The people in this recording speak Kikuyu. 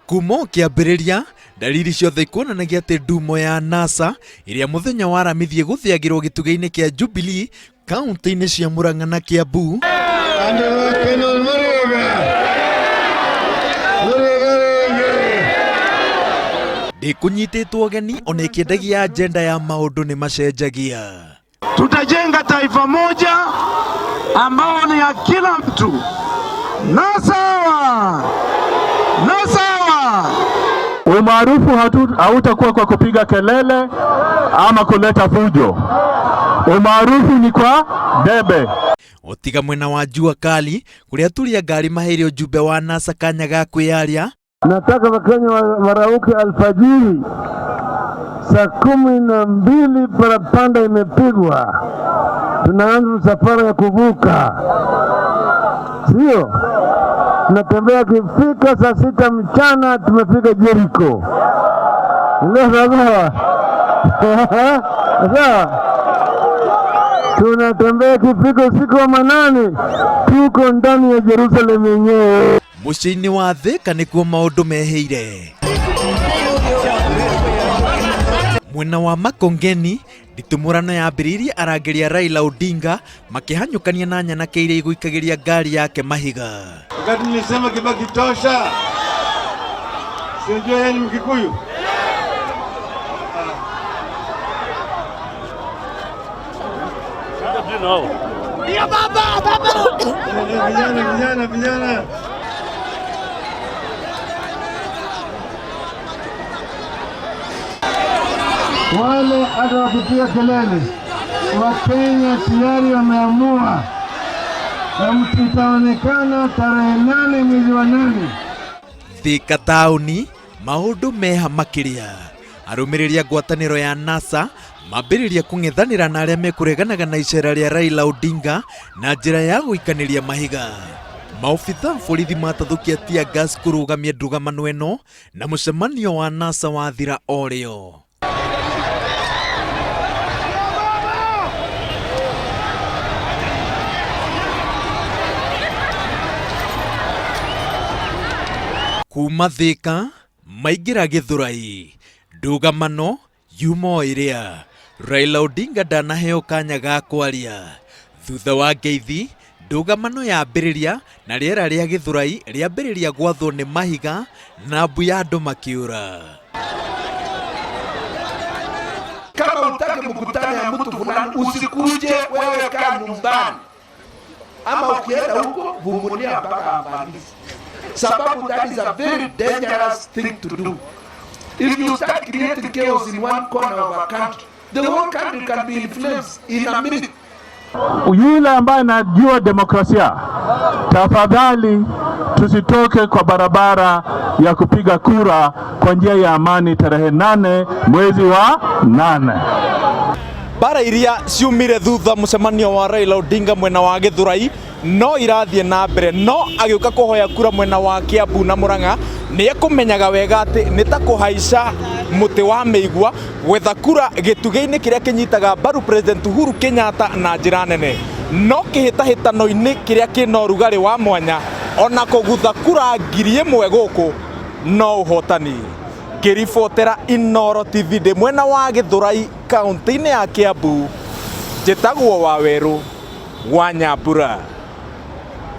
Kuma o kĩambĩrĩria, ndariri ciothe ikuonanagia atĩ ndumo ya NASA ĩrĩa mũthenya wa Aramithi ĩgũthĩagĩrwo gĩtugĩ-inĩ kĩa Jubilee kaunti-inĩ cia Murang'a na Kiambu ndĩkũnyitĩtwo ũgeni ona ĩkĩendagia ajenda ya maũndũ nĩ macenjagia. Tutajenga taifa moja ambao ni ya kila mtu. Na sawa na sawa. Umaarufu hautakuwa kwa kupiga kelele ama kuleta fujo. Umaarufu ni kwa debe. Otiga mwena wa jua kali kuria aturi a ngari maheire ujumbe wa NASA kanya ga kwiyaria. Nataka Wakenya warauke alfajiri saa 12, parapanda imepigwa, tunaanza safari ya kuvuka, sio tunatembea. Kifika saa 6 mchana tumefika Jericho. Ndio sawa sawa, tunatembea kifika usiku wa manane, tuko ndani ya Jerusalem yenyewe. Muciĩ-inĩ wa Thika nĩkuo maũndũ mehĩire. Mwena wa Makongeni nditimũrano yambĩrĩirie arangĩri a Raila Odinga makĩhanyũkania na nyanake iria igũikagĩria ngari yake mahiga. Wakati nilisema Kibaki tosha, si unajua yeye ni Mkikuyu. Vijana, vijana, vijana. Wale hata wakipiga kelele, Wakenya tayari wameamua, na itaonekana tarehe 8 mwezi wa 8. Thika taũni maũndũ meha makĩria. Arũmĩrĩri a ngwatanĩro ya NASA mambĩrĩria kũng'ethanĩra na arĩa mekũreganaga na icera rĩa Raila Odinga na njĩra ya gũikanĩria mahiga. Maobitha a borithi matathũkia tear gas kũrũgamia ndũgamano ĩno na mũcemanio wa NASA wathira o rĩo. Kuma Thika maingĩra Gĩthũrai, ndũgamano yuma o ĩrĩa Raila Odinga ndanaheo kanya ga kwaria. Thutha wa ngeithi, ndũgamano yambĩrĩria na rĩera rĩa Gĩthũrai rĩambĩrĩria gwathwo nĩ mahiga na mbu ya andũ makĩũra. Kama hutaki mkutano ya mtu fulani, usikuje wewe, kaa nyumbani, ama ukienda huko vumilia mpaka amalize, sababu that is a very dangerous thing to do. If you start creating chaos in one corner of a country, the whole country can be in flames in a minute. Yule ambaye anajua demokrasia, tafadhali tusitoke kwa barabara ya kupiga kura kwa njia ya amani tarehe 8 mwezi wa 8. Bara iria ciumire thutha mũcemanio wa Raila Odinga mwena wa Gĩthũrai no irathiĩ na mbere, no agĩũka kũhoya kura mwena wa Kiambu na Murang'a nĩ ekũmenyaga wega atĩ nĩ ta kũhaica mũtĩ wa mĩigua gwetha kura gĩtugĩ-inĩ kĩrĩa kĩnyitaga mbaru President Uhuru Kenyatta na njĩra nene, no kĩhĩtahĩtano-inĩ kĩrĩa kĩna ũrugarĩ wa mwanya ona kũgutha kura 1000 gũkũ no ũhotani. Ngĩribotera Inooro TV ndĩ mwena wa Gĩthũrai kaunti-inĩ ya Kiambu, njĩtagwo Wawerũ wa Nyambura.